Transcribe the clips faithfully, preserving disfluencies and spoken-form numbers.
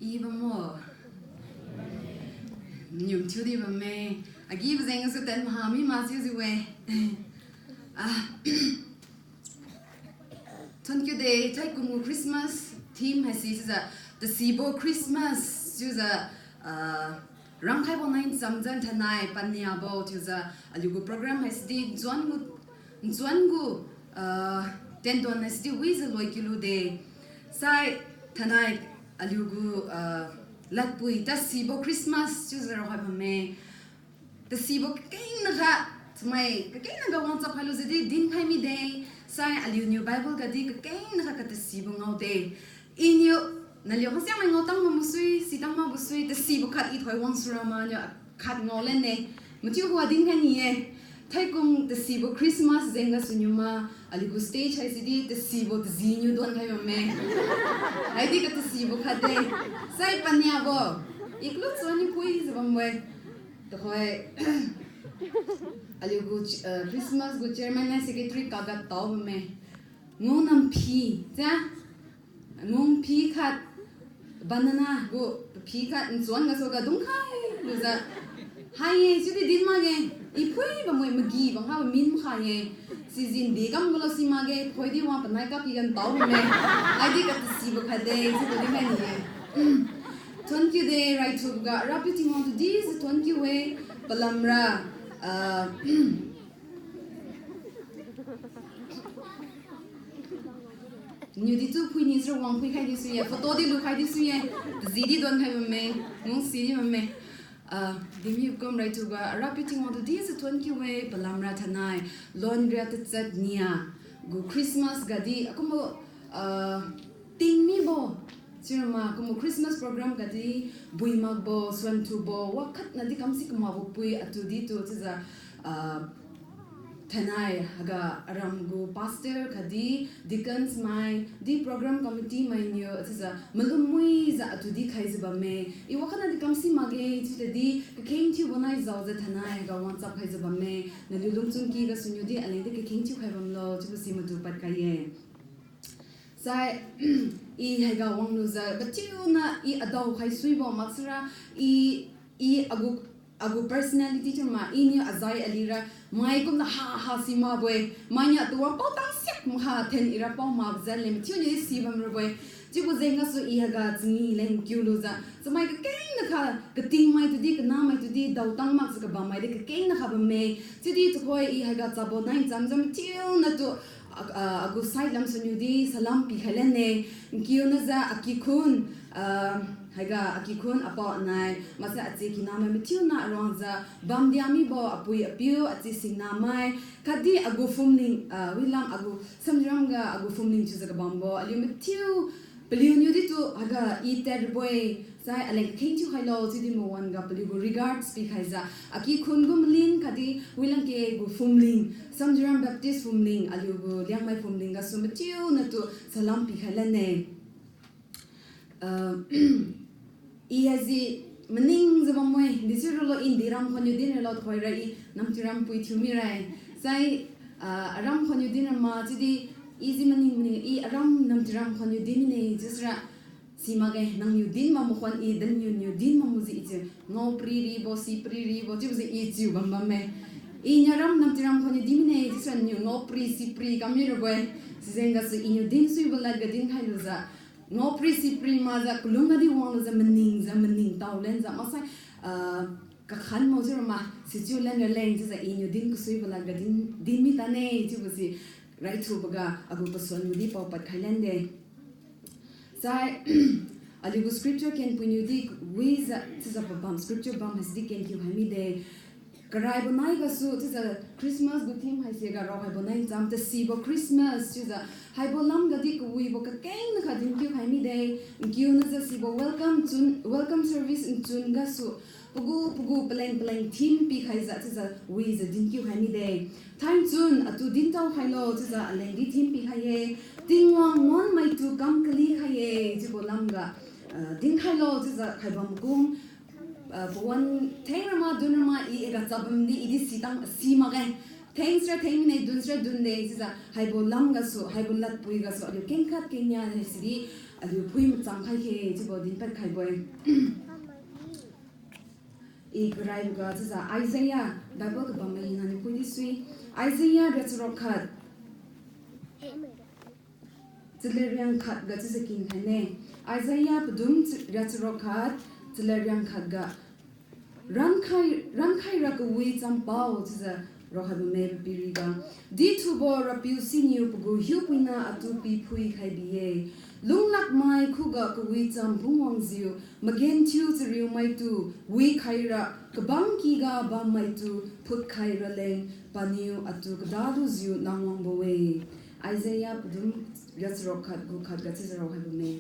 I bambo. Niu thiudi bamme. Agibo jeng gasu ten maha mi ma chiujiu-e. Ah, thank you de, thaikum gu Christmas theme haise chiujiu, tasibo Christmas chiujiu, ah, rangkhaibo nai nchamjiu thainai paniabo chiujiu, aliu gu program haisi di nchuan gu, nchuan gu, ah, tendon haisi di wijiu loi kiulude. Sai thainai aliu gu, ah, ladpui tasibo Christmas chiujiu raokhai bamme. Tasibo kakengna ga, chamai kakengna ga wangchap khailujiu di dinkhai mide. Sai aliuniu Bible ga di kakengna ga katasibo ngaode. Iniu naliu khasiangmai ngao tang mabosui, si tang mabosui, tasibo khat i thoi wang sura maniu khat ngao lenne. Mathiu hua dinkhai ni-e. Thaikum tasibo Christmas jeng gasu niu ma, aliu gu stage haisi di tasibo tajiniu donkhai bamme. Haidi katasibo khatde. Sai paniabo. I kalu chaniu phuijiu bambo-e. Tuhoi aliu gu, eh, Christmas gu chairman nai secretary kaga tao bamme. Ngu namphi, ja? Ngu phi khat, banana gu phi khat nchuan gasu ga dungkhai lujiu. Hai-e, chiudi din makge. I phui bambo-e, magi bang ha ba min makha-e. Sijin di kam gulo si makge, phoidi wang panai kapi gan tao bamme. Haidi katasibo khatde, chiudi mai ni-e. Thank you de, raithubo ga Rapiu Tingwang tu dijiu thank you-e, palamra, ah, niudi tu phuini sira wang phuikhai di sui-e, photo di lukhai di sui-e, taji di donkhai bamme, ngungsi di bamme. Ah, dimi kum raithubo ga Rapiu Tingwang tu dijiu thank you-e, palamra thainai, lonria tachat nia gu Christmas ga di, akumbo, ah, tingmibo, chiura ma kumbo Christmas program ga di, bui makbo, suan thubo, wakhatna di kamsi kamakbo pui atu di tu chiujiu, ah, thainai haiga aram gu pastor khatdi deacons mai, di program committee mai niu chiujiu malum muijiu atu di khaijiu bamme. I wakhatna di kamsi makge, chiudi kakheng thiubo nai jaojiu thainai haiga wangchap khaijiu bamme. Naliu lungchun ky gasu niu di aleng di kakheng thiukhai bamlo chiubo si madu pad khai-e. Sai, i haiga wanglujiu kathiuna i adao khai suibo maksara, i, i agu, agu personality thiuma iniu azai alira mai kumjiu ha ha si makbo-e, mainiu atu wangpao tang siak maha then ira pao makbo jeng leng mathiuniu si bamrabo-e. Chiubo jeng gasu i haiga changi leng kiulujiu chamai kakengna kha, katingmai tudi kanamai tudi daotang makjiu kabammai di kakengna kha bamme. Chiudi tuhoi i haiga chabo nai nchamjiu mathiuna tu, ah, ah, agu side lamsu niu di salam pikhai lenne. Nkiuna jiu akikhun, ah, haiga akikhun apao anai maksai achi kinamai mathiuna aruangjiu bamdia mibo apui apiu achi singnamai khatdi agu phumling, ah, wilam agu samjiram ga agu phumling chiujiu kabambo aliu mathiu paliuniu di tu haiga i tadbo-e. Sai aleng kakheng thiukhailo chiudi mawan ga paliu gu regards pikhaijiu akikhun gu maling khatdi wilam ke gu phumling, Samjiram Baptist phumling, aliu gu Liangmai phumling gasu mathiuna tu salam pikhai lenne. Ah, i haise maningjiu bamme, disi ralo i ndiram khoniu din ralo thoira i Namtiram pui thiu mira. Sai, ah, aram khoniu din rama chiudi i ji maning maning i aram Namtiram khoniu din mine chiusira si makge, nangniu din bam makhuan i dinniu niu din bambo ji i chiu. Ngao pri ribo, si pri ribo, chiubo ji i chiu bam bamme. I niu aram Namtiram khoniu din mine chiusira niu ngao pri si pri kam mirabo-e. Sijeng gasu iniu din suibo ladga dinkhai lujiu ngao pri si pri makjiu kalung ga di wanglujiu maningjiu maningtao lenjiu maksai, ah, kakhanbo chiura ma sichiu lenra leng chiujiu iniu din kasuibo ladga din, din mi tane chiubo si raithubo ga agu kasuan gu di paopad khai lende. Sai, aliu gu scripture kenpuiniu di wijiu chiujiu pabam scripture bam haisi di kenkiu khai mide. Karaibo nai gasu chiujiu Christmas gu theme haise ga raokhaibo nai ncham tasibo Christmas chiujiu haibo lamga di kawibo kakengna kha dinkiu khai mide. Nkiuna jiu sibo welcome chun, welcome service nchun gasu pagu pagu paleng paleng theme pikhaijiu chiujiu wijiu dinkiu khai mide. Thai nchun atu dintao khailo chiujiu aleng di theme pikhai-e. Tingwang nuanmaitu kam kali khai-e chiubo lamga, ah, dinkhailo chiujiu khaibam kum, ah, pawan thengrama dunrama i ga chabam di i di sitang si makge. Theng sira theng mine, dun sira dun de, chiujiu haibo lam gasu, haibo ladpui gasu aliu kengkhat kengnia haisidi aliu phui machang khai khe, chiubo dinpad khaibo-e. I karaiboga chiujiu Isaiah, Bible kabam mai hina niu phuidi sui. Isaiah riacharuk khat, chalad riang khat ga chiujiu kin khaine. Isaiah padum ch-, riacharuk khat, chalad riang khat ga. Rankhai, rankhai ra kawi champao chiujiu raokhaibo me papiriga. Dithubo RAPIU siniu pagu hiupuina atu piphui khai bi-e. Lunglakmai khuga kawicham phungwangjiu, magenthiu chariumaitu wikhaira, kabangkyga bammaitu phutkhai raleng, paniu atu kadalujiu nangwangbo-e. Isaiah padum riacharuk khat gu khat ga chiujiu raokhaibo me.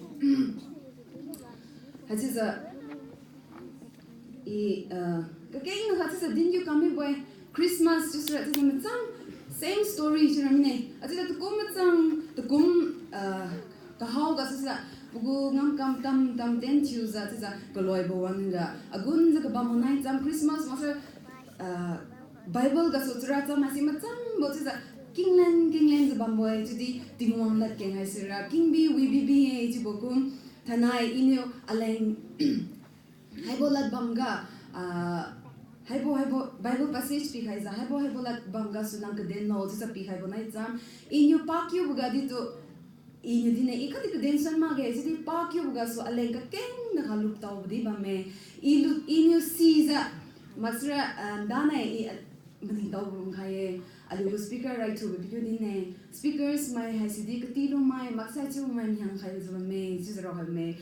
Haichiujiu I, uh, kakengna khat chiujiu dinkiu kam mibo-e. Christmas chiusira chiujiu machang, same story chiura mine. Achiujiu takum machang, takum, uh, kahao gasu chiujiu, pagu ngamkam tam tam ten thiujiu chiujiu kaloibo wangga. Agunjiu kabambo nai cham Christmas maksira, uh, Bible gasu chara cham haise machambo chiujiu kinglen kinglenjiu bambo-e, chiudi Tingwang ladkeng haisira kingbi wibi bi-e chiubo kum. Thainai iniu aleng haibo lad bamga, ah, haibo, haibo Bible passage pikhaijiu, haibo, haibo lad bamgasu nang kadenlo chiujiu pikhaibo nai cham. Iniu pakiuboga ditu, iniu dinne, I khatdi kaden suan makge, chiudi pakiubogasu aleng kakengna kha luptaobo di bamme. I lu, iniu sijiu, maksira, ah, ndanai I, ah, maningtao bamkhai-e. Aliugu speaker raithubo pikiu dinne. Speakers mai haisidi katilu mai, maksai chiu mai miang khailujiu bamme, chiujiu raokhai bamme.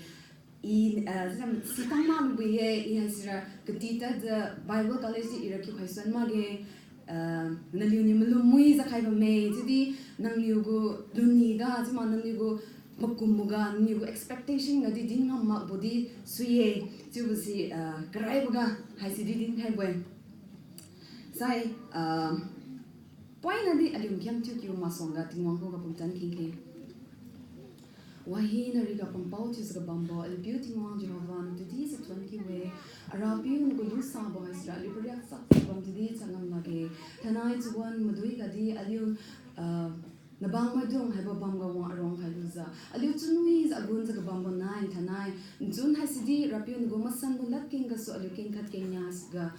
I, ah, chiujiu sitang makbo-e, I haisira kati tadjiu Bible college di ira kiukhai suan makge, ah, naliuniu malum muijiu khai bamme, chiudi nangniugu luniga, chiuma nangniugu makumboga, nangniugu expectation gadi din ngam makbo di sui-e, chiubo si, ah, karaiboga haisidi dinkhaibo-e. Sai, ah, poinadi aliu makhiam thiukiu masuangga Tingwang khuga pumtan khengkhe. Wahina riga pampao thiujiu kabambo aliu Piu Tingwang Jehovah, nang tudi jathuon kiu-e. Arapiu nagu lungsabo haisira aliu pariak chak bam tudi changam lakge. Thainai chawan madui gadi aliu, ah, nabang maidung haibo bamga wang aruang khailujiu, aliu chunwijiu agunjiu kabambo nai thainai, nchun haisidi Rapiu nagu masanbo ladkeng gasu aliu kengkhat kengnia ga,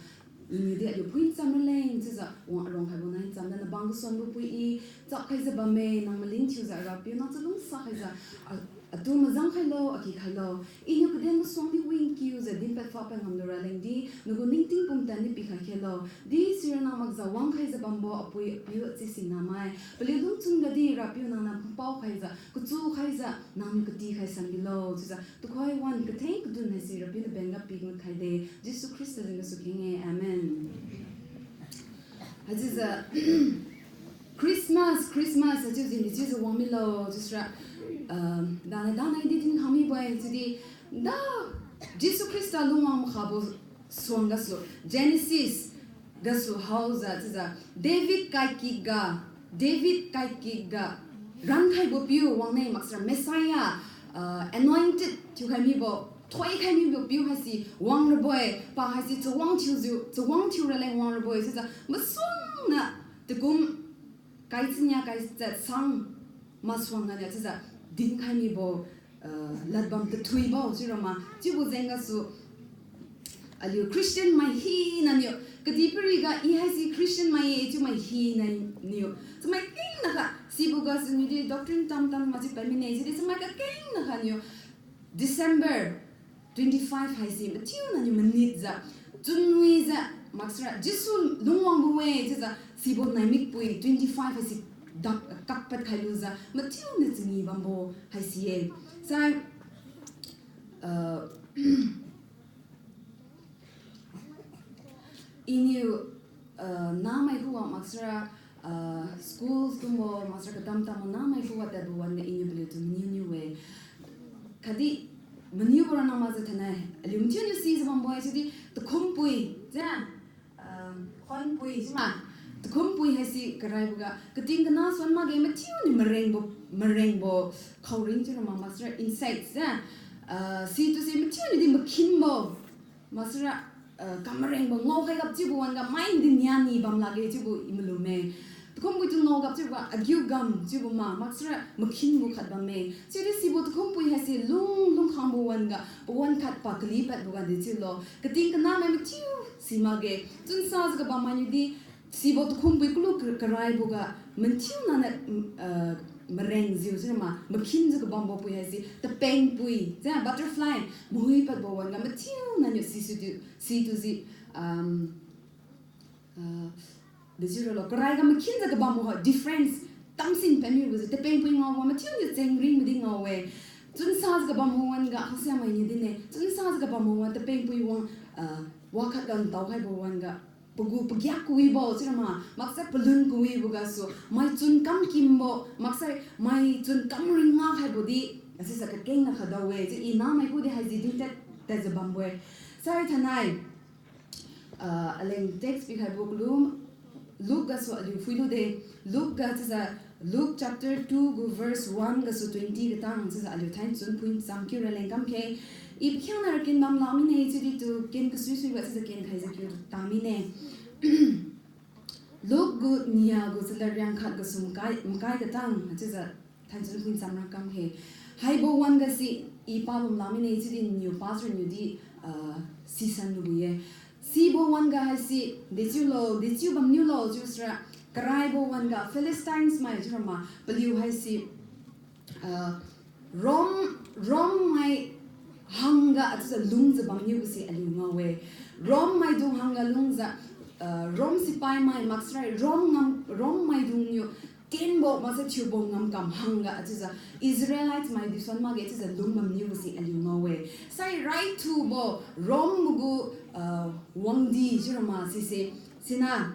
iniudi aliu phui ncham raleng chiujiu wang aruang khaibo nai chamda nabang kasuanbo pui I chap khaijiu bamme, nang malin thiujiu Rapiu nang chalungsa khaijiu, a, atu majang khailo, aki khailo. Iniu kaden masuangdi wingkiujiu dinpad phapad ngamlu ralengdi, nagu ningting pumtan di pikhai khelo. Di sira nang makjiu wang khaijiu bambo apui apiu achi singnamai. Paliu lungchun gadi Rapiu nang nang pao khaijiu, kachu khaijiu, nangniu katikhai san bilo, chiujiu. Tuhoi wan katheng kadun haise Rapiu nabenga pingut khaide. Jesu Khrista jeng gasu kheng-e. Amen. Haichiujiu, Christmas, Christmas, haichiujiu, haichiujiu wang milo, chiusira, um, danai, danai di dinkhang mibo-e, chiudi, da, Jesu Khrista lungwang makhabo suang gasu, Genesis gasu haojiu, chiujiu, David kaikikga, David kaikikga, rankhaibo piu wangne maksira Messiah, uh, anointed thiukhai mibo, thoikhai mibo piu haise wangrabo-e, pa haise chawang thiujiu, chawang thiu raleng wangrabo-e, chiujiu, masuangna, takum, kai chinia kai chat sang, masuangna niu chiujiu, dinkhai mibo, uh, ladbam tathuibo, chiurama, chiubo jeng gasu, aliu Christian mai hinaniu, kadihpiriga I haise Christian mai-e chiu mai hinaniu. Chamai kengna kha, sibo gasu niudi doctrine tam tam maji pad mine, chiudi chamai kakengna kha niu, December twenty-five haise mathiu naniu manitjiu, chunwijiu, maksira Jesu lungwangbo-e chiujiu, sibo naimikpui twenty-five haise dak kakpad khailujiu, mathiu niu changi bambo haise-e. Sai, uh, Iniu, uh, namai khuga maksira, uh, schools kumbo maksira katam tambo namai khuga tadbo wan-ga iniu paliutu maniu niu-e. Khatdi maniubo ronna makjiu thainai, aliu mathiu niu sijiu bambo-e chiudi, takhumpui, ja, uh, khonpui, sima, takhumpui haise karaiboga, kating kana suan makge mathiu niu marengbo, marengbo, khaoring chiurama maksira insects, ja, uh, situse mathiu niudi makhinbo, maksira, ah, kamarengbo ngaokhai gap chiubo wan-ga mai di niani bam lakge chiubo i malumme. Takhumpui tu ngao gap chiubo agiu gam chiubo ma, maksara makhinbo khat bamme. Chiudi sibo takhumpui haise lung lungkhangbo wan-ga, pawan khat pa kalipadboga dechiulo. Kating kanamai mathiu si makge. Chunsajiu kabammai niudi, sibo takhumpui kalu ka-, karaiboga, mathiu nana, ah, marengjiu, chiu ma, makhinjiu kabambo pui haise, tapengpui, chiu butterfly, mahui padbo wan-ga, mathiu naniu si, si, situ ji, um, ah, dechiu ralo, karaiga makhinjiu kabambo ha, difference, tamsin pamibo ji, tapengpui ngaobo, mathiuniu chengring madi ngao-e. Chunsajiu kabambo wan-ga, hasiamai niu dinne, chunsajiu kabambo wan, tapengpui wang, ah, wakhat gan taokhaibo wan-ga, pagu pagiak kawibo, chiu ma, maksai palun kawibo gasu, maichun kamkimbo, maksai maichun kamring ngakhaibo di, asijiu kakengna khadao-e, chiu i namai kudi haiji dintat, tatjiu bambo-e. Sai thainai, ah, aleng text pikhaibo kalu, Luke gasu aliu phuilude, Luke ga chiujiu, Luke chapter two gu verse one gasu twenty katang, chiujiu aliu thainai chun phuicham kiu raleng kamkhe. I pakhiangna rakin bam lakmine, chiudi tu ken kasuisuiga chiujiu ken khaijiu kiu tamine. Luke gu nia gu chalad riang khat gasu makai, makai katang, chiujiu thainai chun phuicham ra kamkhe. Haibo wan-ga si i pabam lakmine, chiudi niu pastor niudi, ah, sisan lubo-e. Sibo wan-ga haise, dechiulo, dechiu bamniulo, chiusira, karaibo wan-ga, Philistines mai chiura ma, paliu haise, ah, Rome, Rome mai hangga achiujiu lungjiu bamniubo si aliu ngao-e. Rome maidung hangga lungjiu, ah, Rome sipaimai maksai Rome ngam, Rome maidung niu tenbo maksai thiubo ngamkam hangga achiujiu Israelite mai dison makge chiujiu lung bamniubo si aliu ngao-e. Sai raithubo Rome magu, ah, wangdi chiura ma sise, sina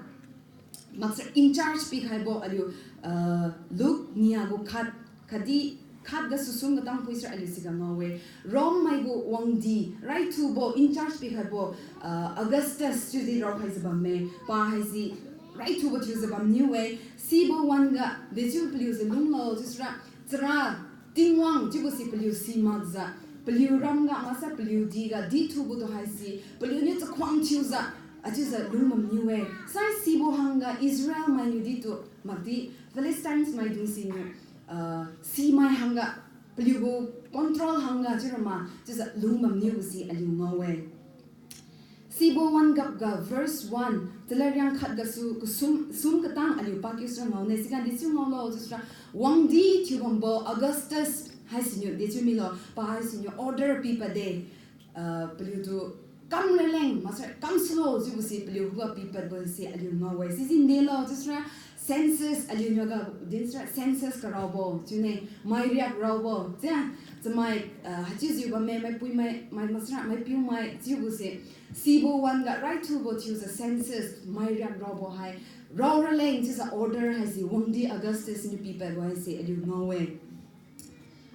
maksai in charge pikhaibo aliu, ah, Luke nia gu khat, khatdi khat gasu sum katang phuisira aliu siga ngao-e. Rome mai gu wangdi raithubo in charge pikhaibo, ah, Augustus chiudi raokhaijiu bamme, pa haise raithubo thiujiu bamniu-e. Sibo wan-ga dechiu paliujiu lunglo chiusira, chara Tingwang chiubo si paliu simakjiu, paliu ramga maksai paliu diga dithubo tu haise paliu niu chakhuang thiujiu, achiujiu lung bamniu-e. Sai sibo hangga Israel mainiu ditu makdi Philistines maidung siniu, ah, simai hangga paliu gu control hangga chiura ma chiujiu lung bamniubo si aliu ngao-e. Sibo wan-ga ga verse one, chalad riang khat gasu kasum, sum katang aliu pakiu sira ngaone, siga dechiu ngaolo chiusira, wangdi thiubambo Augustus haisiniu dechiu milo, pa haisiniu order pipadde, ah, paliutu kam raleng maksai kam sulo chiubo si paliu khuga pipadbo si aliu ngao-e. Sijin delo chiusira, census aliuniu ga dinsira census karaobo chiune, mairiak raobo, chia, chamai, ah, haichiujiu bamme, maipuimai, mai maksara, maipiumai chiubo se, sibo wan-ga raithubo thiujiu census, mairiak raobo hai, rao raleng chiujiu order haise wangdi Augustus niu pipadbo haise aliu ngao-e.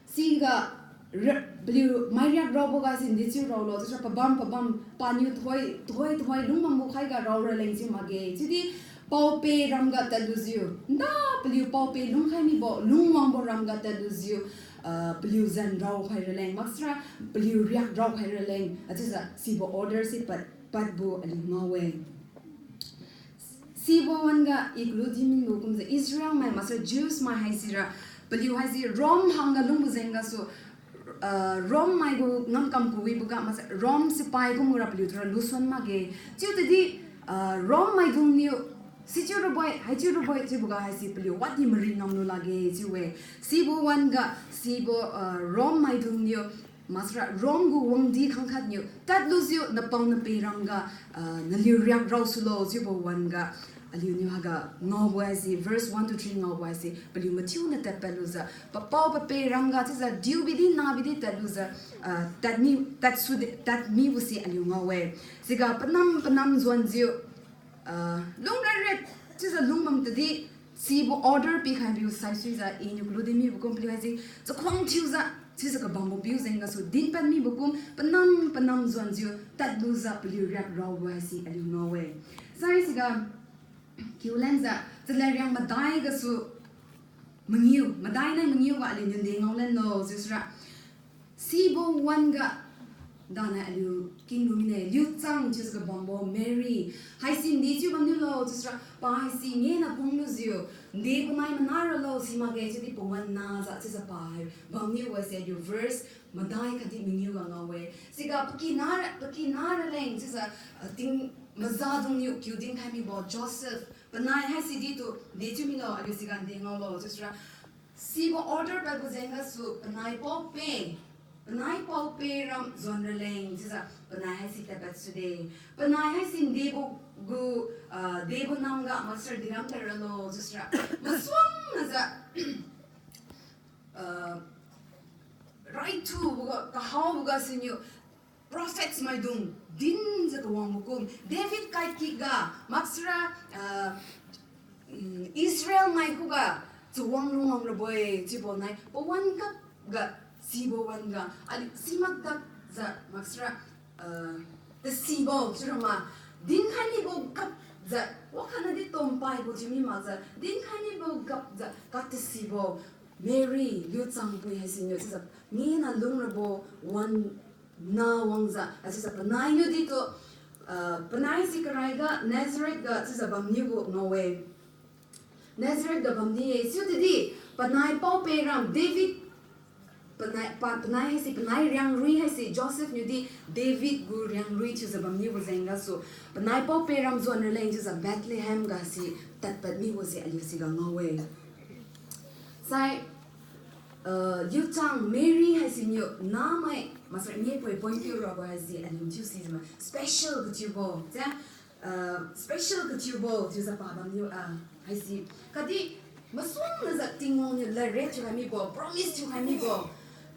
Siga ra-, paliu mairiak raobo ga si dechiu raolo chiusira pabam pabam paniu tuhoi tuhoi tuhoi lungbambo khaiga rao raleng chiu makge. Chiudi pao-peh ramga tadlujiu, nda paliu pao-peh lungkhai mibo lungwangbo ramga tadlujiu, ah, paliu zan raokhai raleng maksara paliu riak raokhai raleng achiujiu sibo order si pad, padbo aliu ngao-e. Sibo wan-ga i kalu dinminbo kumjiu Israel mai maksara Jews mai haisira, paliu haise Rome hangga lungbo jeng gasu, ah, Rome mai gu ngamkam kawiboga maksai Rome sipai kumbo ra paliu tura luson makge. Chiutadi, ah, Rome maidungniu sichiu rabo-e, haichiu rabo-e chiuboga haise paliu wadi mari ngamlu lakge chiu-e. Sibo wan-ga sibo, ah, Rome maidungniu maksara Rome gu wangdi khangkhatniu tadlujiu napao napeh ramga, ah, naliu riak rao sulo chiubo wan-ga aliuniu haiga ngaobo haise verse one to three ngaobo haise paliu mathiuna tadpadlujiu papao papeh ramga chiujiu diubidi nabidi tadlujiu, ah, tadmi, tadsude, tadmibo si aliu ngao-e. Siga panam panam juanjiu, ah, lungret ret chiujiu lungbam tadi, sibo order pikhaibo saisuijiu iniu kalu dinmibo kum paliu haise chakhuang thiujiu chiujiu kabambo piu jeng gasu dinpad mibo kum panam panam juanjiu tadlujiu paliu riak raobo haise aliu ngao-e. Sai siga kiulenjiu chalad riang madai gasu mangiu, madai nai mangiu ga aliuniu de ngaolenlo chiusira, sibo wan-ga Dana aliu kin lu mine, Liuchang chiujiu kabambo Mary. Haisi nde chiu bamniulo chiusira, pa haisi ngena phunglujiu, nde panai mana ralo simakge chiudi pawan najiu chiujiu pa hai bamniu wase aliu verse madai khatdi mangiu ga ngao-e. Siga pakina ra, pakina raleng chiujiu, ah, ting mazadungniu kiu dinkhai mibo Joseph. Panai haisi ditu nde chiu milo, aliu siga nde ngaolo chiusira. Sibo order pabo jeng gasu panai pao-peh, panai pao-peh ram juan raleng chiujiu panai haisi tadpad sude. Panai haisi ndebo gu, ah, debo namga maksira diram tad ralo chiusira. Masuang najiu, ah, raithuboga, kahaoboga siniu prophets maidung dinjiu kawangbo kum, David kaikik ga maksira, ah, mm, Israel mai khuga chawang lungwang rabo-e chiubo nai pawan gapga sibo wan-ga aliu simak gapjiu maksira, ah, tasibo chiurama, dinkhai mibo gapjiu, wakhatnadi tompaibo chiu mi makjiu, dinkhai mibo gapjiu katasibo Mary, Liuchangpui haisiniu chiujiu ngena lung rabo wan na wangjiu, achiujiu panai niu ditu, ah, panai si karaiga Nazareth ga chiujiu bamniubo ngao-e. Nazareth ga bamni-e, chiudi panai pao-peh ram David, panai, pa, panai haise, panai riangrui haise, Joseph niudi David gu riangrui thiujiu bamniubo jeng gasu, panai pao-peh ram juan raleng chiujiu Bethlehem gasi tadpad mibo se aliu siga ngao-e. Sai, ah, Liuchang Mary haisiniu namai, maksai mipoi point kiu rabo haise aliu thiu sijiu ma, special kathiubo, je, ah, special kathiubo chiujiu pa bamniu, ah, haise. Khatdi masuang najiu Tingwang niu ladriat thiukhai mibo, promise thiukhai mibo,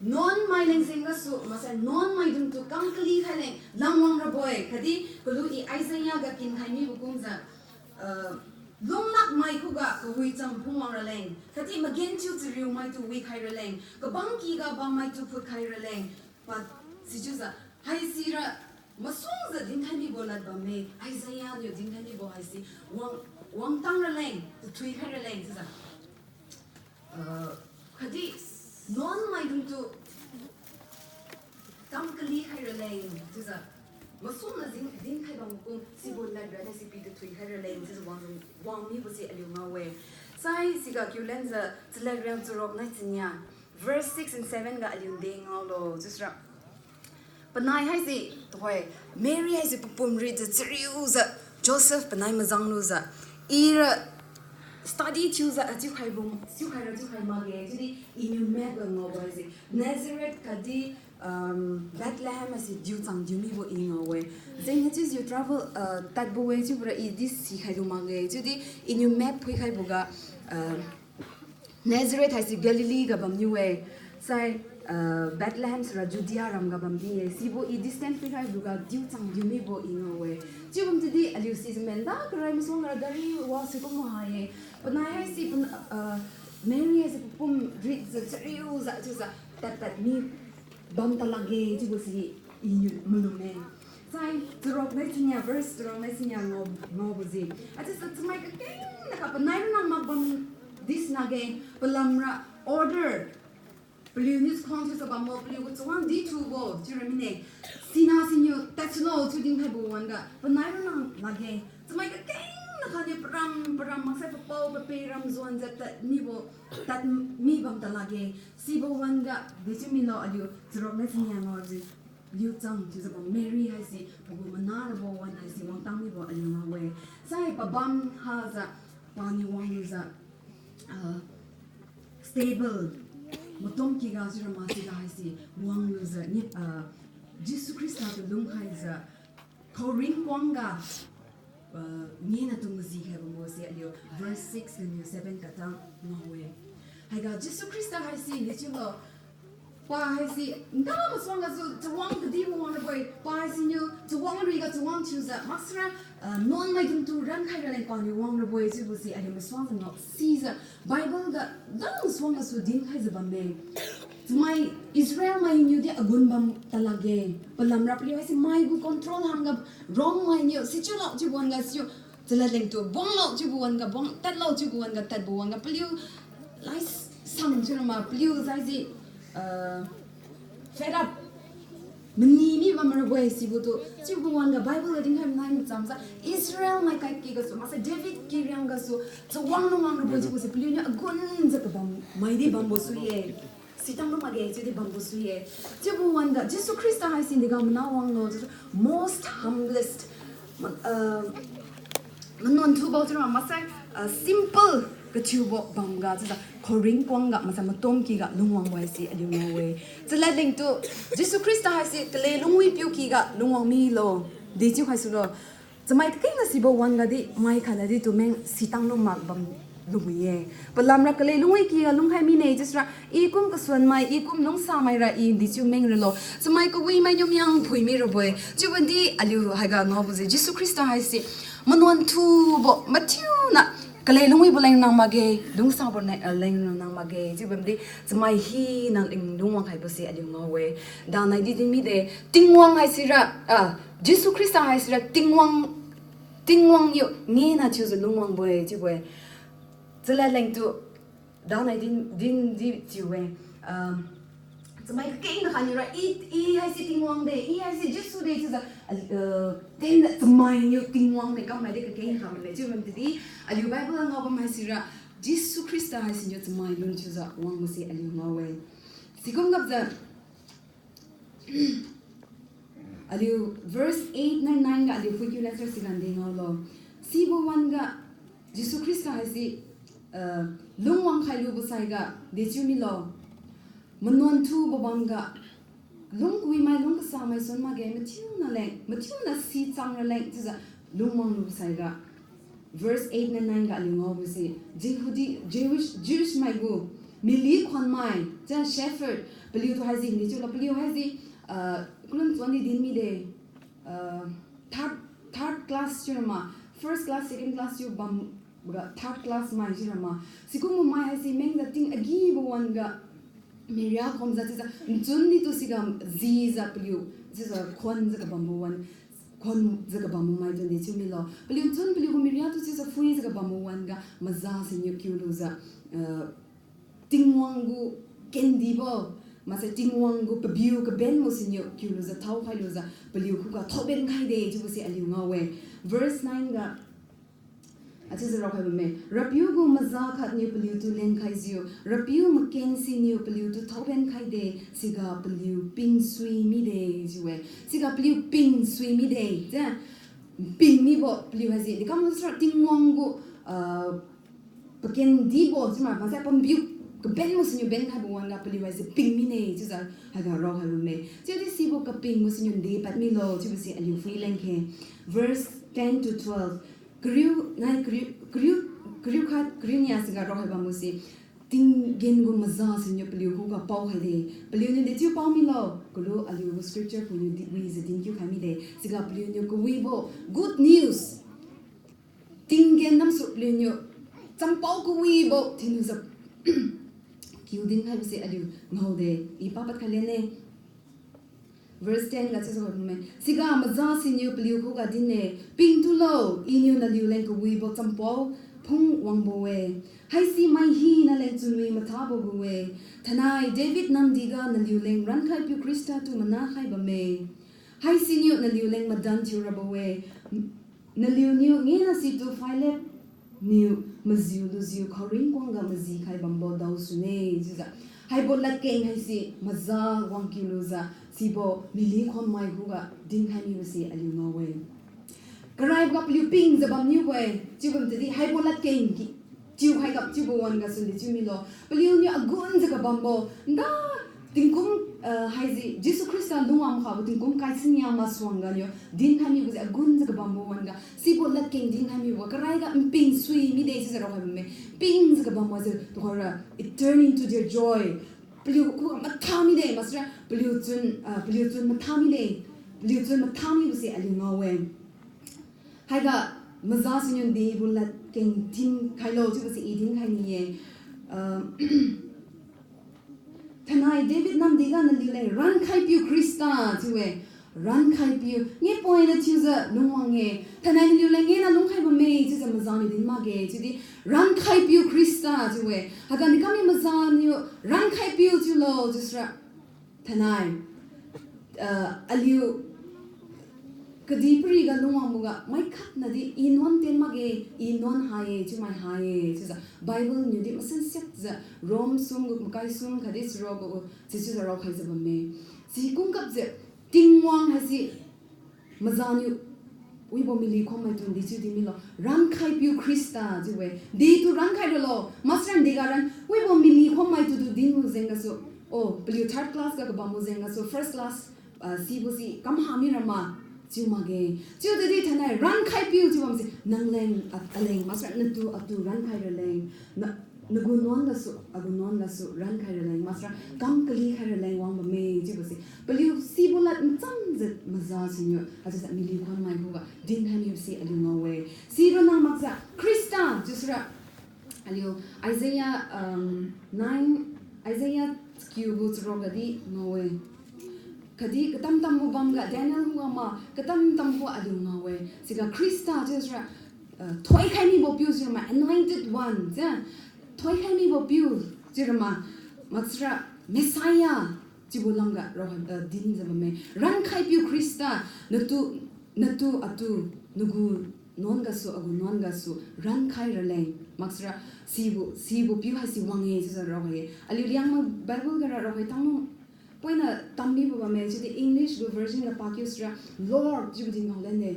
nuan mai leng jeng gasu maksai nuan maidungtu kam kali khai leng langwang rabo-e, khatdi kalu i Isaiah ga kinkhai mibo kumjiu, ah, lunglakmai khuga kawicham phungwang raleng, khatdi magenthiu chariumaitu wikhai raleng, kabangkyga bammaitu phutkhai raleng, pa sichiujiu, haisira masuangjiu dinkhai mibo lad bamme, Isaiah niu dinkhai mibo haise, wang, wangtang raleng, tathui khai raleng chiujiu, ah, khatdi nuan maidungtu kam kali khai raleng chiujiu, masuangna din, dinkhai bam kum sibo ladra haise pi tathui khai raleng chiujiu wang, wang mibo se aliu ngao-e. Sai siga kiu lenjiu chalad riang charuk nai chinia, verse six and seven ga aliu nde ngaolo chiusira. Panai haise, tuhoi, Mary haise papum rijiu chariujiu, Joseph panai mazang lujiu, ira study thiujiu, achiu khaibo, chiu khaira chiu khai makge, chiudi iniu map ga ngaobo haise Nazareth khatdi, um, Bethlehem haise diuchang diu mibo i ngao-e. Jeng hachiujiu travel, uh, tadbo-e chiubora i di sikhai lu makge, chiudi iniu map phuikhaiboga, uh, Nazareth haise Galilee ga bamniu-e. Sai, ah, Bethlehem sira Judea ram ga bamdi-e. Sibo i distance pikhaiboga diuchang diu mibo i ngao-e. Chiubam chiudi aliu sijiu menda karai masuang ra gari wasi kum hai-e. Panai haise pan, ah, Mary haise papum rijiu chariujiu chiujiu tadtad mi bam talakge chiubo si iniu malum-e. Sai, charuk nai chinia, verse charuk nai chinia ngao, ngaobo ji. Achiujiu chamai kakeng nakha panai ronna makbam di sinakge, palamra order paliuniu chakhuang thiujiu bambo, paliugu chawang dithubo chiura mine. Sina siniu tadsulo chiu dinkhaibo wan-ga panai ronna lakge. Chamai kakeng nakhaniu param param maksai papao pape ram juanjiu tad mibo, tad mi bam talakge. Sibo wan-ga dechiu milo aliu charuk nai chinia ngaobo ji. Liuchang chiujiu bam Mary haise pagu mana rabo wan haise wangtang mibo aliu ngao-e. Sai pabam hajiu paniu wanglujiu, ah, stable, matom kiga chiura masiga haise wanglujiu ni, ah, Jesu Khrista tu lungkhaijiu khaoring kuangga, ah, ngena tu majikhai bambo se aliu verse six ganiu seven katang ngao-e. Haiga Jesu Khrista haise dechiulo, pa haise nda masuang gasu chawang kadibo wang rabo-e, pa haisiniu chawang riga chawang thiujiu maksara, ah, nuanmaidungtu rankhai raleng paniu wang rabo-e chiubo si aliu masuang ngao sijiu Bible ga nda masuang gasu dinkhaijiu bamme. Chamai Israel mainiudi agun bam talakge. Palamra paliu haise mai gu control hangga Rome mainiu sichiulo chiubo wan-ga siu chalad lengtu buanglo chiubo wan-ga buang, tadlo chiubo wan-ga tadbo wan-ga paliu lai sang chiura ma paliu jaiji, ah, fed up. Mani mi bam rabo-e sibo tu, chiubo wan-ga Bible ga dinkhai manai machamjiu, Israel mai kaiky gasu, maksai David kiriang gasu, chawang lungwang rabo-e chiubo se paliuniu agun jiu kabam, maidi bambo sui-e. Sitang lu makge, chiudi bambo sui-e. Chiubo wan-ga, Jesu Khrista haise dega mana wanglo, chiujiu most humblest, ma-, ah, manuan thubo chiura maksai, ah, simple kathiubo bamga, chiujiu khaoring kuangga, maksai matomkyga lungwangbo haise aliu ngao-e. Chalad lengtu, Jesu Khrista haise kalek lungwi piu kyga lungwang milo, dechiu khaisulo. Chamai kakengna sibo wan-ga di, mai khatnadi tu meng sitang lu mak bam lubo-e. Palamra kalek lungwi kyga lungkhai mine, chiusira, I kum kasuanmai, I kum lungsamaira I dechiu meng ralo. Chamai kawimainiu miang phui mirabo-e. Chiubamdi aliu haiga ngaobo se, Jesu Khrista haise manuan thubo, mathiuna, kalek lungwibo leng nang makge, lungsabo ne, ah, leng nang makge. Chiubamdi chamai hina leng lungwang khaibo se aliu ngao-e. Danaidi din mide, Tingwang haisira, ah, Jesu Khrista haisira Tingwang, Tingwang niu ngena thiujiu lungwangbo-e chiubo-e. Chalad lengtu, danai din, din di chiu-e, ah, chamai kakengna khatniura, I, I haise Tingwang de, I haise Jesu de chiujiu, ah, tenjiu chamai niu Tingwang de kammai di kakeng kha male. Chiubam tadi, aliu Bible ngao bam haisira, Jesu Khrista haisiniu chamai lun thiujiu wangbo se aliu ngao-e. Sikum gapjiu, aliu verse eight nine nine ga aliu phuikiu lasar sigan de ngaolo. Sibo wan-ga Jesu Khrista haise, ah, lungwang khailubo saiga dechiu milo. Manuan thubo bamga, lung kawimai, lung kasamai suan makge, mathiuna leng, mathiuna si chang raleng chiujiu lungwang lubo saiga. Verse eight nine nine ga aliu ngaobo se, Jehudi, Jewish, Jewish maigu, mily khonmai, chiu shepherd, paliutu haise dechiulo, paliu haise, ah, kulun chuan di din mide, ah, third, third class chiura ma, first class, second class chiu bamga third class mai chiura ma. Sikumbo mai haise mengjiu ting agibo wan-ga, miria khomjiu chiujiu, nchun ditu siga jijiu paliu, chiujiu khonjiu kabambo wan, khonjiu kabambo maidung dechiu milo. Paliu nchun paliugu miria tu chiujiu phuijiu kabambo wan-ga maza siniu kiulujiu, ah, Tingwang gu kendibo, maksai Tingwang gu pabiu kabenbo siniu kiulujiu thaokhailujiu paliu khuga thaoben khaide chiubo se aliu ngao-e. Verse nine ga, achiujiu raokhai bamme. RAPIU gu maza khatniu paliutu lenkhaijiu, RAPIU maken siniu paliutu thaoben khaide, siga paliu pingsui mide chiu-e. Siga paliu pingsui mide, je. Ping mibo paliu haise, dekambo sira Tingwang gu, ah, pakendibo, chiuma, maksai pabiu kabenbo siniu benkhaibo wan-ga paliu haise ping mine, chiujiu haiga raokhai bamme. Chiudi sibo kapingbo siniu ndepad milo, chiubo se aliu phui leng khe. Verse ten to twelve. Kariu, nai kariu, kariu, kariu khat, kariu nia siga raokhai bambo se, tinggen gu maza siniu paliu khuga paokhaide. Paliuniu dechiu pao milo, kalu aliu gu scripture puniu di, wijiu dinkiu khai mide. Siga paliuniu kawibo, good news. Tinggen namsu paliuniu champao kawibo thinlujiu kiu dinkhaibo se aliu ngaode, I papad khai lene. Verse ten ga chiujiu bamme. Siga maza siniu paliu khuga din-e, pingtulo, Iniu naliu leng kawibo champao phung wangbo-e. Haisi mai hina leng chunwi mathabo gu-e. Thainai David namdiga naliu leng rankhaipiu Khrista tu manakhai bamme. Haisiniu naliu leng madan thiurabo-e. Naliuniu ngena situ Philip niu majiu lujiu khaoring kuangga majikhai bambo daosune, chiujiu. Haibo ladkeng haise maza wangkiu lujiu, sibo mily khonmai khuga dinkhai mibo se aliu ngao-e. Karaiboga paliu pingjiu bamniubo-e, chiubam tadi haibo ladkeng ki, chiukhai gap chiubo wan-ga sundei chiu milo. Paliuniu agunjiu kabambo, nda tingkum, ah, haise, Jesu Khrista lungwang khabo tingkum kaisinia masuangga niu dinkhai mibo se agunjiu kabambo wan-ga, sibo ladkeng dinkhai mibo, karaiga nping sui mide chiujiu raokhai bamme, pingjiu kabambo se, tuhoira, it turn into their joy. Paliu khuga matha mide, maksira, paliu chun, ah, paliu chun matha mide, paliu chun matha mibo se aliu ngao-e. Haiga maza siniu ndebo ladkeng dinkhailo chiubo se I dinkhai ni-e. Ah, thainai David namdiga naliu leng rankhaipiu Khrista chiu-e. Rankhaipiu, nge poina thiujiu lungwang-e. Thainai naliu leng ngena lungkhai bamme chiujiu maza niu din makge chiudi rankhaipiu Khrista chiu-e. Haiga nikamni maza niu rankhaipiu chiulo chiusira, thainai Ah, aliu kadihpiriga lungwangboga, mai khatnadi, I nuan tien makge, I nuan ha-e, chiumai ha-e, chiujiu Bible niudi masansiakjiu, Rome sum gu makai sum khatdi charuk gu, sichiujiu raokhaijiu bamme. Si kumgapjiu, Tingwang haise, mazaniu, wibo mily khuammaitu dechiu din milo, rankhaipiu Khrista chiu-e, detu rankhai ralo, maksara degaran, wibo mily khuammaitu tu dinbo jeng gasu, oh, paliu third class ga kabambo jeng gasu, first class, ah, sibo si kam ha mira ma, chiu makge. Chiudi thainai rankhaipiu chiu bamse, nangleng, a-, aleng, maksara natu, atu rankhai raleng, na, nagu nuan gasu, agu nuan gasu, rankhai raleng, maksara kam kali khai raleng wang bamme, chiubo si. Paliu sibo lad nchangjiu maza siniu, haichiujiu mily khuammai khuga, dinkhai mibo si aliu ngao-e. Si ronang makjiu, Khrista, chiusira, aliu, Isaiah, um, nine, Isaiah chakiu gu charuk gadi ngao-e. Khatdi katam-tambo bamga Daniel khuga ma, katam-tambo aliu ngao-e. Siga Khrista chiusira, uh, thoikhai mibo piu chiu ma, anointed one, ja. Thoikhai mibo piu chiura ma, maksara Messiah chiubo lamga rao, uh, dinjiu bamme. Rankhaipiu Khrista, natu, natu atu, nagu nuan gasu, agu nuan gasu, rankhai raleng. Maksara, sibo, sibo piu haise wang-e, chiujiu raokhai-e. Aliu Liangmai Bible gara raokhai tanglu, poina tam mibo bamme, chiudi English gu version ga pakiu sira, Lord, chiubo din ngao lenne.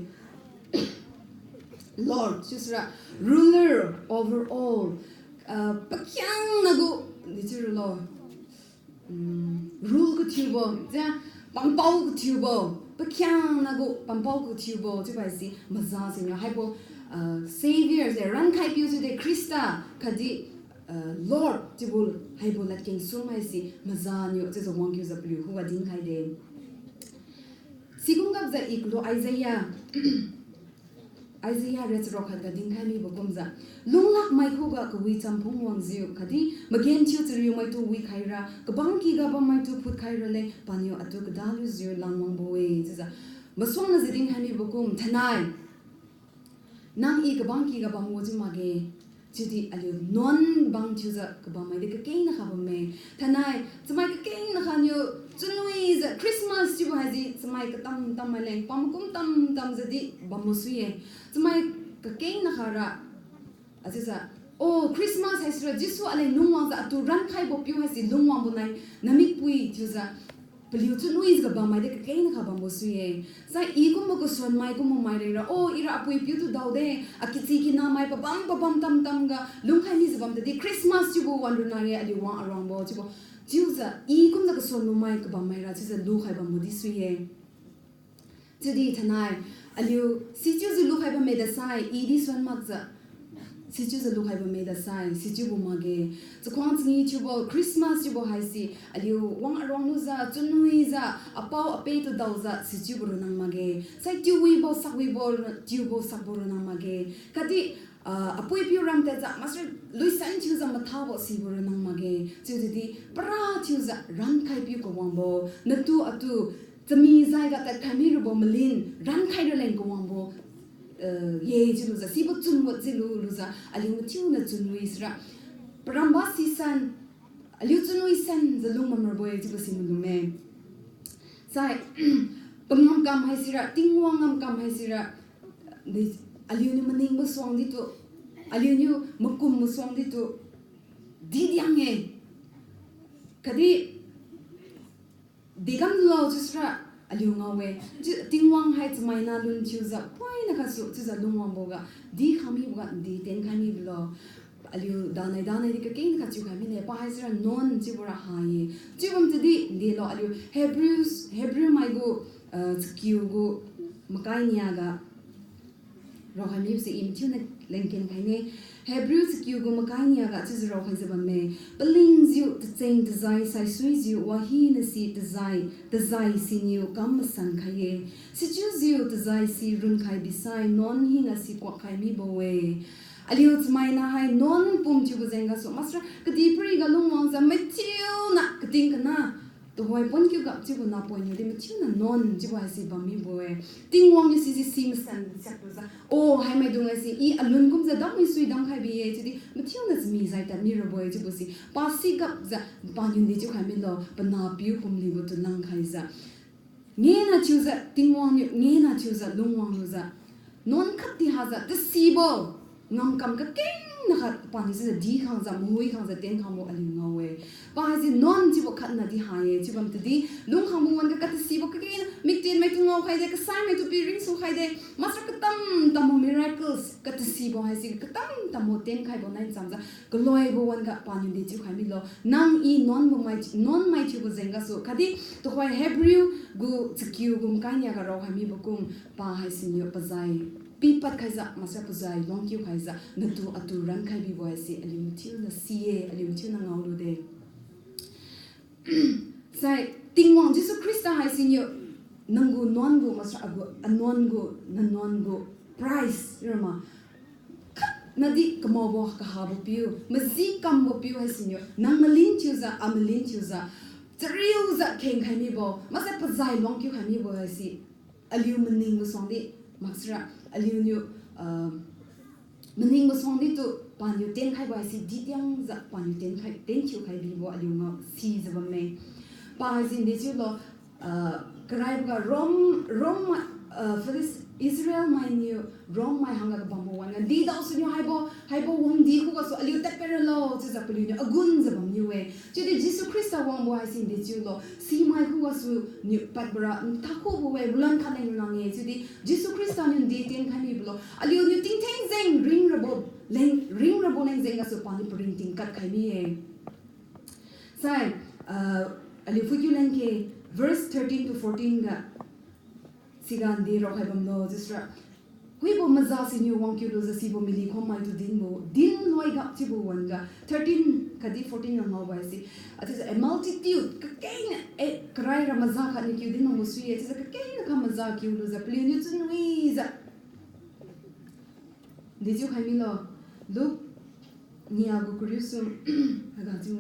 Lord, chiusira, ruler over all. Ah, pakhiangna gu, dechiu ralo. Mm, rule kathiubo, ja, pampao kathiubo, pakhiangna gu pampao kathiubo, chiubo haise maza siniu haibo, ah, Savior se, rankhaipiu chiude Khrista, khatdi, ah, Lord, chiubo haibo ladkeng sum haise maza niu, chiujiu wangkiujiu paliu khuga dinkhaide. Sikumgapjiu I kalu Isaiah, Isaiah ria charuk khatga dinkhai mibo kumjiu, lunglakmai khuga kawicham phungwangjiu, khatdi magenthiu chariumaitu wikhaira, kabangkyga bammaitu phutkhai raleng, paniu atu kadalujiu langwangbo-e, chiujiu. Masuangnajiu dinkhai mibo kum, thainai nang I kabangkyga bambo chiu makge, chiudi aliu nuan bang thiujiu kabammaidi kakengna kha bamme. Thainai, chamai kakengna khaniu, chunwijiu Christmas chiubo haise chamai katam-tam maileng, pamakum tam-tamjiudi bambo sui-e. Chamai kakengna khara, achiujiu, oh, Christmas haisira Jesu aleng lungwangjiu atu rankhaibo piu haise lungwangbo nai, namikpui thiujiu, paliu chunwijiu kabammaidi kakengna kha bambo sui-e. Sai I kumbo kasuanmai kumbo mai lengra, oh, ira apui piutu daode, akichi kinamai pabam pabam tam-tamga lungkhai mijiu bam tadi Christmas chiubo wan ronna-e aliu wang aruangbo chiubo. Chiujiu I kumjiu kasuanbo mai kabammaira chiujiu lukhai bambo di sui-e. Chiudi thainai, aliu sichiujiu lukhai bamme dasai, I di suan makjiu sichiujiu lukhai bamme dasai, sichiubo makge. Chakhuang changi thiubo Christmas chiubo haise, aliu wang aruang lujiu, chunwijiu, apao-apeh tu daojiu, sichiubo ronnang makge. Sai tiuwibo, sakwibo, tiubo, sakbo ronnang makge. Khatdi, ah, apui-apiu ram tadjiu, maksara luisan thiujiu mathabo sibo ronnang makge. Chiudi para thiujiu rankhaipiu kawangbo, natu atu, chami jaiga tadkhai mirabo malin, rankhai raleng kawangbo, eh, ye chiulujiu, sibo chunwat jilu lujiu, aliu mathiuna chunwi sira. Paramba sisan, aliu chunwi sanjiu lungbam rabo-e chiubo si malumme. Sai, pangamkam haisira, Tingwang ngamkam haisira, di, aliuniu maningbo suang ditu, aliuniu makumbo suang ditu, didiang-e. Khatdi, dikamlo chiusira aliu ngao-e. Chiu Tingwang hai chamaina lun thiujiu, poina gasu chiujiu lungwangboga, dikhai miboga, di tenkhai mibo lo. Aliu danai danai di kakeng khat chiukhai mine, pa haisira nuan chiubora ha-e. Chiubam tadi delo aliu Hebrews, Hebrew mai gu, ah, chakiu gu makai niaga raokhai mibo si I mathiuna lengken khaine. Hebrew chakiu gu makai niaga chiujiu raokhaijiu bamme. Palingjiu tacheng tajai saisuijiu wahina si tajai, tajai siniu kam masan khai-e. Sichiujiu tajai si runkhai bisai nuan hina si kuakkhai mibo-e. Aliu chamaina hai nuan pum thiubo jeng gasu maksara kadihpiriga lungwangjiu mathiuna kating kana tuhoi pon kiuga chiubo napoi niudi mathiuna nuan chiubo haise bam mibo-e. Tingwang niu sise si masan siak lujiu, o, haimaidung haise I alun kumjiu dammi sui damkhai bi-e chiudi mathiuna chami jai tad mirabo-e chiubo si pa sigapjiu paniu di chiukhai milo, panahpiu pumlibo tu langkhaijiu Ngena thiujiu Tingwang niu, ngena thiujiu lungwang lujiu, nuan khatdi hajiu tasibo ngamkam kakengna khat paniu chiujiu dikhangjiu, mahui khangjiu tenkhangbo aliu ngao-e. Pa haise nuan chiubo khatnadi ha-e, chiubam tadi, lungkhangbo wan-ga katasibo kakengna, miktienmai tu ngao khaide, kasaimai tu pi ringsu khaide, maksara katam tambo miracles, katasibo haise katam tambo tenkhaibo nai chamjiu, kaloibo wan-ga paniu dechiu khai milo. Nang i nuanbo mai, nuanmai thiubo jeng gasu, khatdi tuhoi Hebrew gu chakiu gu makai nia ga raokhai mibo kum, pa haisiniu pazai pipad khaijiu, maksara pazai lungkiu khaijiu, natu atu rankhai bibo haise aliu mathiuna si-e, aliu mathiuna ngaolude. Sai, Tingwang Jesu Khrista haisiniu, nang gu nuan gu, maksara agu anuan gu, nanuan gu price rama, khatnadi kamaobo kahabo piu, maji kambo piu haisiniu, nang malin thiujiu, amalin thiujiu, chariujiu khengkhai mibo, maksai pazai lungkiu khai mibo haise, aliu maning masuangdi, maksara, aliuniu, ah, maning masuangdi tu, paniu tenkhaibo haise ditiangjiu paniu tenkhai, tenthiu khai bibo aliu ngao sijiu bamme. Pa haise dechiulo, ah, karaiboga Rom, Rom mai, ah, Philis-, Israel mainiu Rom mai hangga kabambo wan-ga, didaosuniu haibo, haibo wangdi khugasu aliu tadpad ralo chiujiu paliuniu agunjiu bamniu-e. Chiudi Jesu Khrista wangbo haise dechiulo, simai khugasu niu padbora nthakhubo-e, malan khat leng nang-e, chiudi Jesu Khrista niu di tenkhai mibo lo, aliuniu tingtheng jeng ringrabo leng, ringrabo leng jeng gasu paniu paringting kadkhai mi-e. Sai, ah, aliu phuikiu leng khe, verse thirteen to fourteen ga, siga ndi raokhai bamlo chiusira, wibo maza siniu wangkiu lujiu sibo mily khommai tu dinbo, din loiga chiubo wan-ga, thirteen khatdi fourteen ga ngaobo haise, achiujiu a multitude kakengna, eh, karaira maza khatniu kiu din bambo sui-e, chiujiu kakengna kha maza kiu lujiu paliuniu chunwijiu dechiu khai milo. Luke nia gu kariu sum, aga chiu,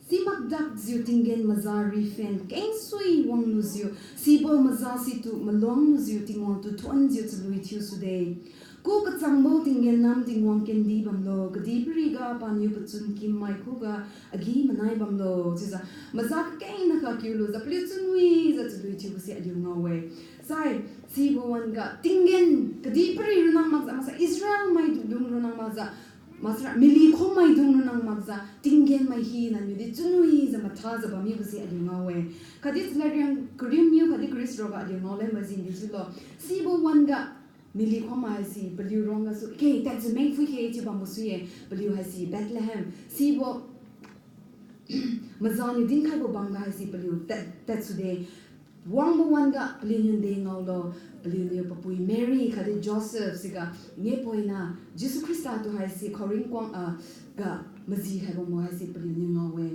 simakdakjiu tinggen maza rifen kengsui wanglujiu, sibo maza situ maluanglujiu Tingwang tu thuonjiu chalui thiusude. Ku kachangbo tinggen nam Tingwang kendi bamlo, kadihpiriga paniu pachun kimmai khuga agi-manai bamlo chiujiu, maza kakengna kha kiu lujiu paliu chunwijiu chalui thiubose aliu ngao-e. Sai, sibo wan-ga tinggen kadihpiri runang makjiu, maksai Israel maidung runang makjiu, maksara mily khommaidung runang makjiu, tinggen mai hinaniudi chunwijiu mathajiu bammibo si aliu ngao-e. Khatdi Salariang kariu niu khatdi kariu saroga aliu ngao leng majin di chiulo. Sibo wan-ga mily khommai si paliu ruanggasu khe tadjiu meng phuikhe chiu bambo sui-e, paliu haise Bethlehem. Sibo maza niu dinkhaibo bamga haise paliu tad, tadsude. Wangbo wan-ga paliuniu nde ngaolo, paliuniu papui Mary khatdi Joseph siga nepoina Jesu Khrista tu haise khaoring kuang a ga maji khaibo mo haise paliuniu ngao-e.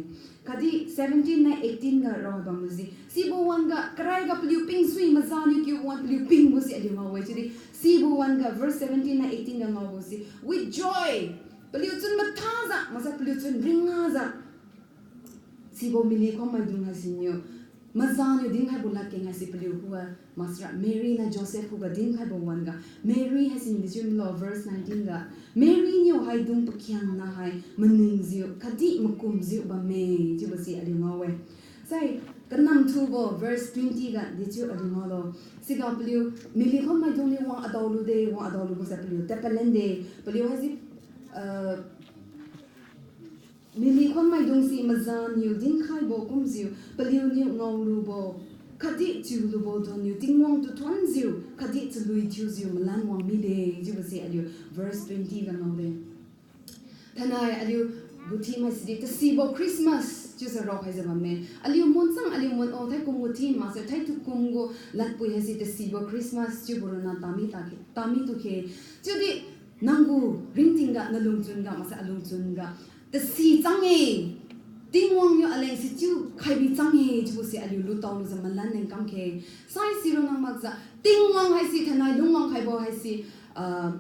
Khatdi seventeen nai eighteen ga raohai bambo si, sibo wan-ga karaiga paliu pingsui maza niu kiu wan paliu pingbo si aliu ngao-e. Chiudi sibo wan-ga verse seventeen nai eighteen ga ngaobo si, with joy, paliu chun mathajiu, maksai paliu chun ringajiu, sibo mily khommaidung haisiniu, maza niu dinkhaibo ladkeng haise paliu khuga, maksara Mary nai Joseph khuga dinkhaibo wan-ga, Mary haisiniu dechiu milo verse nineteen ga, Mary niu haidung pakhiangna hai maningjiu khatdi makumjiu bamme chiubo si aliu ngao-e. Sai, kanamthubo verse twenty ga dechiu aliu ngaolo. Siga paliu mily khommaidung niu wang adaolude, wang adaolubo sai paliu tadpadlende, paliu haise, ah, mily khommaidung si maza niu dinkhaibo kumjiu paliuniu ngaolubo khatdi chiulubo donniu Tingwang tu thuonjiu khatdi chalui thiujiu malan wang mide chiubo si aliu verse twenty ga ngaode. Thainai aliu gu theme haisidi tasibo Christmas chiujiu raokhaijiu bamme. Aliu mun chang aliu mun o thaikum gu theme maksai thaikum gu ladpui haise tasibo Christmas chiubo ronna tami takhe, tami tukhe. Chiudi nang gu ringting ga, nalungchun ga maksai alungchun ga tasi chang-e, Tingwang niu aleng sichiu khaibi chang-e chiubo si aliu lutao lujiu malan leng kamkhe. Sai sironna makjiu Tingwang haise thainai lungwang khaibo haise, ah,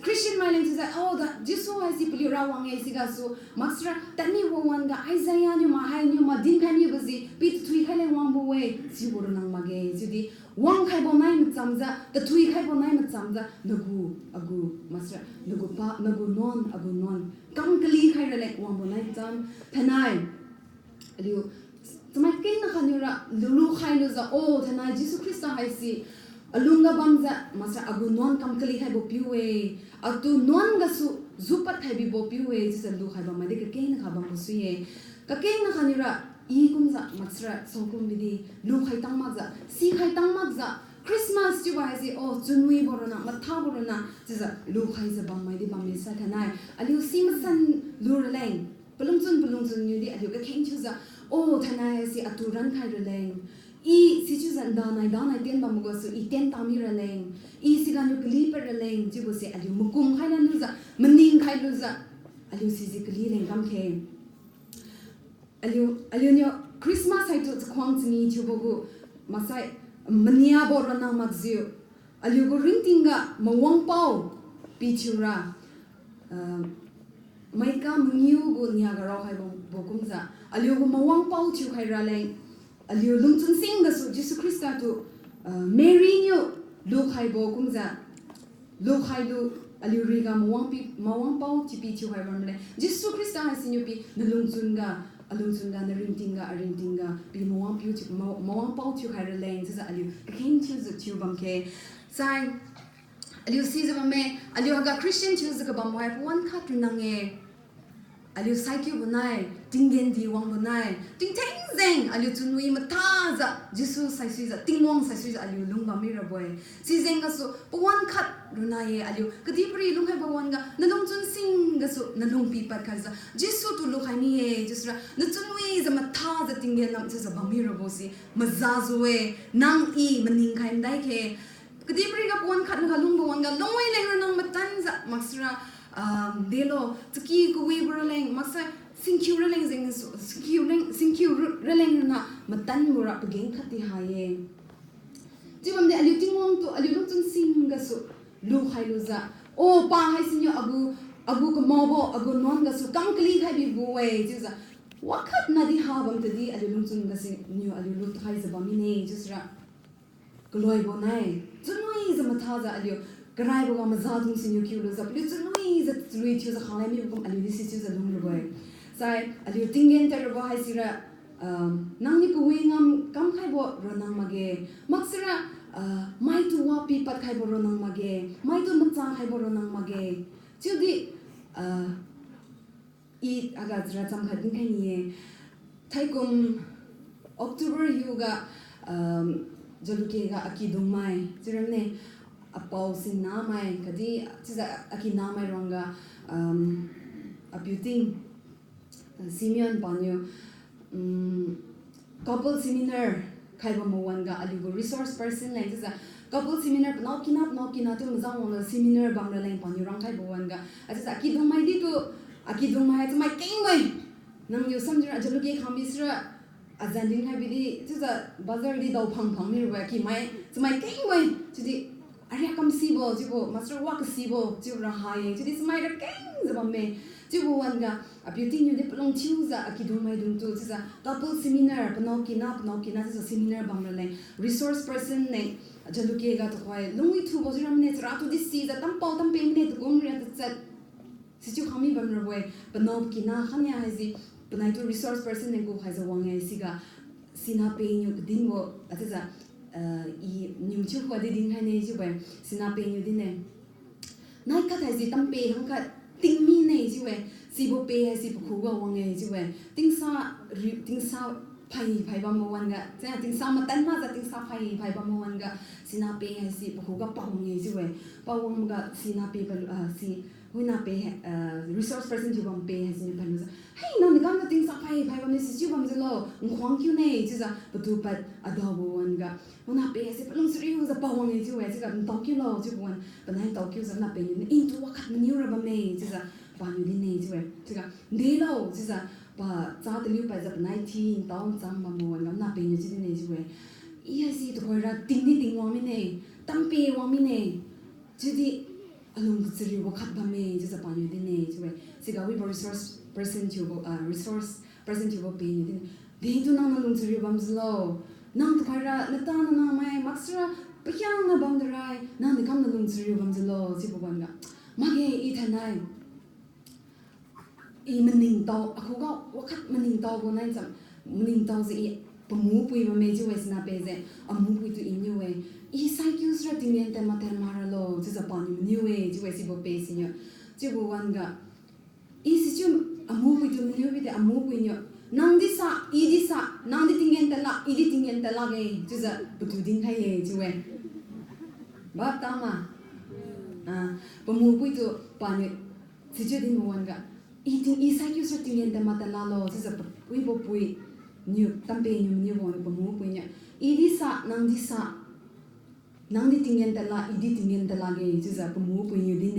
Christian mai leng chiujiu, oh, da, Jesu haise paliu Rawang-e sigasu, maksara tadmi wang wan-ga Isaiah niu ma hai niu ma dinkhai mibo si pi tathui khai leng wangbo-e, sibo ronna makge, chiudi wang khaibo nai machamjiu, tathui khaibo nai machamjiu, nagu, agu, maksara, nagu pa, nagu nuan, agu nuan, kam kali khai raleng wangbo nai cham, thainai aliu Chamai kengna khatniura lulukhai lujiu, oh, thainai Jesu Khrista haise alungga bamjiu, maksai agu nuan kam kali khaibo piu-e, atu nuan gasu jupad khai bibo piu-e, chiujiu lukhai bammai di kakengna kha bambo sui-e. Kakengna khatniura, i kumjiu, maksara saokum bidi, lukhai tang makjiu, sikhai tang makjiu, Christmas chiubo haise, oh, chunwibo ronna, mathabo ronna, chiujiu lukhaijiu bammai di bamme sai thainai. Aliu si masan lu raleng, palungchun palungchun niudi aliu kakheng thiujiu, oh, thainai haise atu rankhai raleng. I sichiujiu ndanai danai tien bambo gasu i tien tami raleng. I siganiu kali pad raleng, chiubose aliu makum khai lan lujiu, maning khai lujiu, aliu siji kali leng kamkhe. Aliu, aliuniu Christmas haitu chakhuang chani thiubo gu, maksai, maniabo ronna makjiu, aliugu ringtingga mawangpao pithiura, ah, maika mangiu gu niaga raokhaibo, bo kumjiu, aliugu mawangpao thiukhai raleng, aliu lungchun sing gasu Jesu Khrista tu, ah, Mary niu lukhaibo kumjiu, lukhai lu, aliu riga mawangpi, mawangpao thiupi thiukhai bam raleng. Jesu Khrista haisiniu pi nalungchun ga, alungchun ga, naringting ga, aringting ga pi mawangpiu thiu, ma-, mawangpao thiukhai raleng, chiujiu aliu kakheng thiujiu thiu bamkhe. Sai, aliu sijiu bamme, aliu haiga Christian thiujiu kabambo hai pawan khat runang-e. Aliu saikiubo nai, tinggen di wangbo nai, tingtheng jeng aliu chunwi mathajiu, Jesu saisuijiu, Tingwang saisuijiu aliu lungbam mirabo-e. Sijeng gasu pawan khat runa-e, aliu kadihpiri lungkhaibo wan-ga, nalungchun sing gasu nalung pipad khaijiu Jesu tu lukhai mi-e chiusira, nachunwijiu mathajiu tinggen lam chiujiu bam mirabo si mazajiu-e. Nang i maning khai madai khe, kadihpiri ga pawan khat naga lungbo wan-ga, lungwi leng ranang matanjiu maksira, ah, delo, chaky kawibo raleng, maksai singkhiu raleng jeng, singkhiu leng, singkhiu raleng rana matanbo ra pageng khat di ha-e. Chiu bamde aliu Tingwang tu aliu lungchun sing gasu lukhai lujiu, o pa haisiniu agu, agu kamaobo, agu nuan gasu kam kali khai bibo-e chiujiu, wakhat nadi ha bam tadi aliu lungchun gasiniu aliu lu takhaijiu bam mine chiusira. Kaloibo nai, chunwijiu mathajiu aliu, karaibo ga mazadung siniu kiu lujiu, paliu chunwijiu chalui thiujiu khanglai mibo kum aliu di sichiujiu lungrabo-e. Sai, aliu tinggen tad rabo haisira, ah, nangniu kawi ngam kamkhaibo ronang makge, maksira, ah, maitu wa pipad khaibo ronang makge, maitu macha khaibo ronang makge. Chiudi, ah, i aga chara cham khat dinkhai ni-e. Thaikum October hiuga, um, Jalukie ga akidungmai chiuramne, apao singnamai khatdi chiujiu akinamai ruangga, um, apiu ting, uh, Simeon paniu, um, couple seminar khaibambo wan-ga aliugu resource person leng chiujiu couple seminar panao kina, panao kina tu mazang wanglo seminar bamra leng paniu rangkhaibo wan-ga. Achiujiu akidungmai di tu, akidungmai chamai kengbo-e. Nangniu samjiura Jalukie khang mi sira, azan dinkhai bidi chiujiu bazar di dao phang phang mirabo-e akimai chamai kengbo-e. Chiudi ariak kam sibo chiubo, maksira wa kasibo chiura ha-e. Chiudi chamai ra kengjiu bamme. Chiubo wan-ga apiu tingniu di palung thiujiu akidungmaidung tu chiujiu couple seminar, panao kina, panao kina chiujiu seminar bamra leng resource person ne, Jalukie ga tuhoi lungwi thubo chiuramne, chara tu di sijiu tampao tampe mine tukum ria tachat. Sichiu khang mi bamrabo-e, panao kina khangnia haise, panai tu resource person ne ku khaijiu wang-e siga, sina pengniu kadinbo, achiujiu, eh, i niu chiu khuga di dinkhaine chiu-e, sina pengniu din-e. Nai khat haise tampe khang khat tingmine chiu-e, sibo pe haise pakhuga wang-e chiu-e, tingsa ri-, tingsa phai phai bambo wan-ga, sa tingsa matan makjiu tingsa phai phai bambo wan-ga, sina pe haise pakhuga pawang-e chiu-e, pawangga sina pe pa, ah, si, huina pe, ah, resource person thiubam pe haisiniu phalujiu, hei, nangniu kamjiu tingsa phai phai bamne sichiu bamjiulo, nkhuang kiune chiujiu patu pad adaobo wan-ga, huina pe haise palung chariujiu pawang-e chiu-e, chiuga ntao kiulo chiubo wan, panai ntao kiujiu na pengniu, ntu wakhat maniu ra bamme chiujiu paniu din-e chiu-e, chiuga ndelo chiujiu pa cha taliu padjiu panai thi ntao ncham bambo wan-ga na pengniu chiu din-e chiu-e. I haise tuhoira tingdi tingwang mine, tampe wang mine. Chiudi alung kachariubo khat bamme chiujiu paniu din-e chiu-e. Siga wibo resource person thiubo, ah, resource person thiubo peniu din-e, detu nang nalung chariu bamjiulo. Nang tuhoira nata nanamai maksira pakhiangna bamdarai, nangniu kam nalung chariu bamjiulo chiubo wan-ga, makge i thainai i maningtao, akhuga wakhat maningtaobo nai cham, maningtaojiu i Pamupui bamme chiu-e sina pese, amupui tu iniu-e, I saikiu sira tinggen tad matan maralo chiujiu paniu maniu-e chiu-e sibo pe siniu. Chiubo wan-ga, I sichiu amupui tu maniu bide amupui niu, nangdi sa, idi sa, nangdi tinggen tadla, idi tinggen tadlakge chiujiu patu dinkhai-e chiu-e. Bap tama. Ah, pamupui tu paniu sichiu dinbo wan-ga, I ting, I saikiu sira tinggen tad matan lalo chiujiu papuibo pui niu tampe niu maniubo wan-ga pamupui niu, idi sa, nangdi sa, nangdi tinggen tadla, idi tinggen tadlakge chiujiu pamupui niu din